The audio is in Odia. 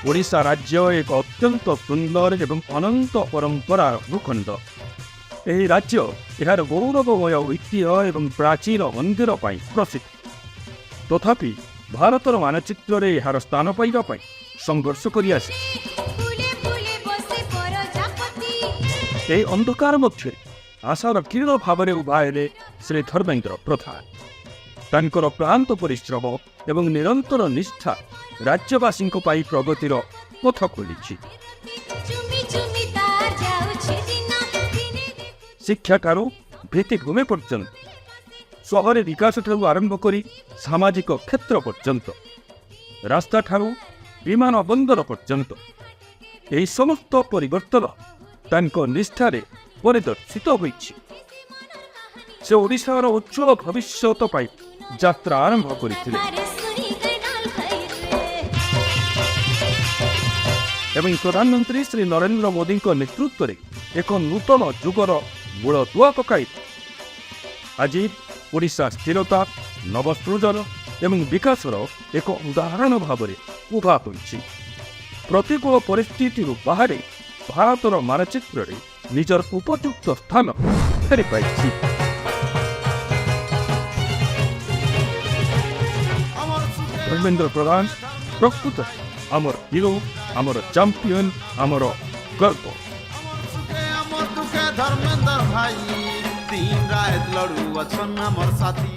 ଓଡ଼ିଶା ରାଜ୍ୟ ଏକ ଅତ୍ୟନ୍ତ ସୁନ୍ଦର ଏବଂ ଅନନ୍ତ ପରମ୍ପରାର ଭୂଖଣ୍ଡ। ଏହି ରାଜ୍ୟ ଏହାର ଗୌରବମୟ ଐତିହ୍ୟ ଏବଂ ପ୍ରାଚୀନ ମନ୍ଦିର ପାଇଁ ପ୍ରସିଦ୍ଧ। ତଥାପି ଭାରତର ମାନଚିତ୍ରରେ ଏହାର ସ୍ଥାନ ପାଇବା ପାଇଁ ସଂଘର୍ଷ କରିଆସିଛି। ফুলে ফুলে বসে প্রজাপতি। ଏହି ଅନ୍ଧକାର ମଧ୍ୟରେ ଆଶାର କିରଣ ଭାବରେ ଉଭା ହେଲେ ଶ୍ରୀ ଧର୍ମେନ୍ଦ୍ର ପ୍ରଧାନ। ତାଙ୍କର କ୍ଳାନ୍ତ ପରିଶ୍ରମ ଏବଂ ନିରନ୍ତର ନିଷ୍ଠା ରାଜ୍ୟବାସୀଙ୍କ ପାଇଁ ପ୍ରଗତିର ପଥ ଖୋଲିଛି। ଚୁମି ଚୁମି ତାର ଯାଉଛି ଦିନ ଦିନେ। ଶିକ୍ଷାଠାରୁ ଭିତ୍ତିଭୂମି ପର୍ଯ୍ୟନ୍ତ, ସହରୀ ବିକାଶଠାରୁ ଆରମ୍ଭ କରି ସାମାଜିକ କ୍ଷେତ୍ର ପର୍ଯ୍ୟନ୍ତ, ରାସ୍ତାଠାରୁ ବିମାନ ବନ୍ଦର ପର୍ଯ୍ୟନ୍ତ, ଏହି ସମସ୍ତ ପରିବର୍ତ୍ତନ ତାଙ୍କ ନିଷ୍ଠାରେ ପରିଦର୍ଶିତ ହୋଇଛି। ସେ ଓଡ଼ିଶାର ଉଜ୍ଜଳ ଭବିଷ୍ୟତ ପାଇଁ ଯାତ୍ରା ଆରମ୍ଭ କରିଥିଲେ ତାରେ ସୁନି ଗନାଲ ଖଇରେ। ଏବଂ ପ୍ରଧାନମନ୍ତ୍ରୀ ଶ୍ରୀ ନରେନ୍ଦ୍ର ମୋଦିଙ୍କ ନେତୃତ୍ୱରେ ଏକ ନୂତନ ଯୁଗର ମୂଳଦୁଆ ପକାଇ ଆଜି ଓଡ଼ିଶା ସ୍ଥିରତା, ନବସୃଜନ ଏବଂ ବିକାଶର ଏକ ଉଦାହରଣ ଭାବରେ ଉଭା ହୋଇଛି। ପ୍ରତିକୂଳ ପରିସ୍ଥିତିରୁ ବାହାରି ଭାରତର ମାନଚିତ୍ରରେ ନିଜର ଉପଯୁକ୍ତ ସ୍ଥାନ ଫେରି ପାଇଛି। ଧର୍ମେନ୍ଦ୍ର ପ୍ରଧାନ ପ୍ରକୃତରେ ଆମର ହିରୋ, ଆମର ଚାମ୍ପିୟନ, ଆମର ଗର୍ବ। ସୁଖେ ଆମର ଦୁଃଖେ ଧର୍ମେନ୍ଦ୍ର ଭାଇ, ଦିନ ରାତ ଲଢୁ ଅଛନ୍ ଆମର ସାଥୀ।